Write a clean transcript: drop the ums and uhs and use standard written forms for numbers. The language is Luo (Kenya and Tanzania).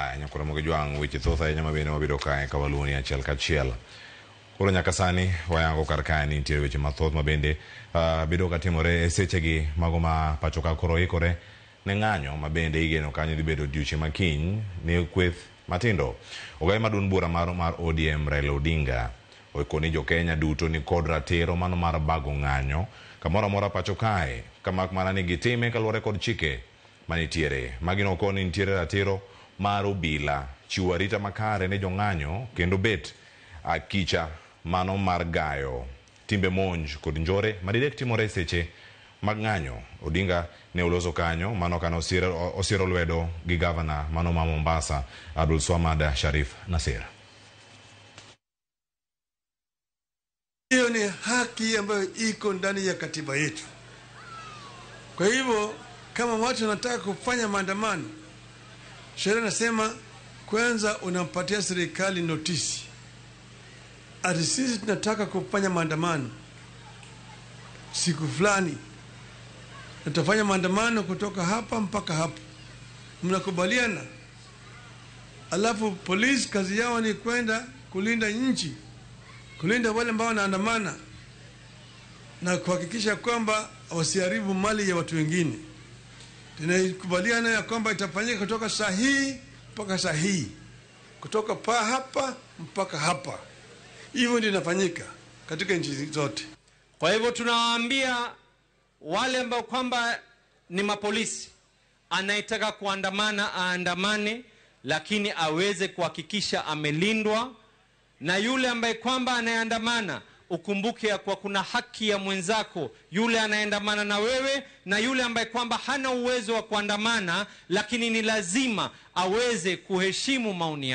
Nyakoro Jwang' weche thoth ahinya mabende wabiro kae ka waluwoni achiel kachiel. Koro nyaka sani wayango kar kae ni nitiere weche mathoth mabende bedo katimore e sechegi mago ma pacho ka koro ikore ne ng'anyo mabende igeno kanyo dhi bedo odiochieng' makiny ne kweth matindo. Ogai ma duond bura mar ODM Raila Odinga okoni jo Kenya duto ni kod ratiro mano mar bago ng'anyo kamoro amora pacho kae kamak mana ni gitime kaluwore kod chike manitiere. Magi nokoni nitiere ratiro mar obila chiwo arita makare ne jong'anyo kendo bet akicha mano mar gayo timbe monj kod njore madidek timore e seche mag ng'anyo. Odinga ne oloso kanyo mano kane osiro lwedo gi gavana mano ma Mombasa Abdulswamad Sharif Nasir. Hiyo ni haki ambayo iko ndani ya katiba yetu. Kwa hivyo kama watu wanataka kufanya maandamano, sheria nasema kwanza unampatia serikali notisi ati sisi tunataka kufanya maandamano siku fulani, tutafanya maandamano kutoka hapa mpaka hapa, mnakubaliana? Alafu polisi kazi yao ni kwenda kulinda nchi, kulinda wale ambao wanaandamana na kuhakikisha kwamba wasiharibu mali ya watu wengine. Tunakubaliana ya kwamba itafanyika kutoka saa hii mpaka saa hii, kutoka pa hapa mpaka hapa. Hivyo ndio inafanyika katika nchi zote. Kwa hivyo tunawaambia wale ambao kwamba ni mapolisi, anayetaka kuandamana aandamane, lakini aweze kuhakikisha amelindwa, na yule ambaye kwamba anayeandamana ukumbuke ya kuwa kuna haki ya mwenzako yule anayeandamana na wewe, na yule ambaye kwamba hana uwezo wa kuandamana, lakini ni lazima aweze kuheshimu maoni yako.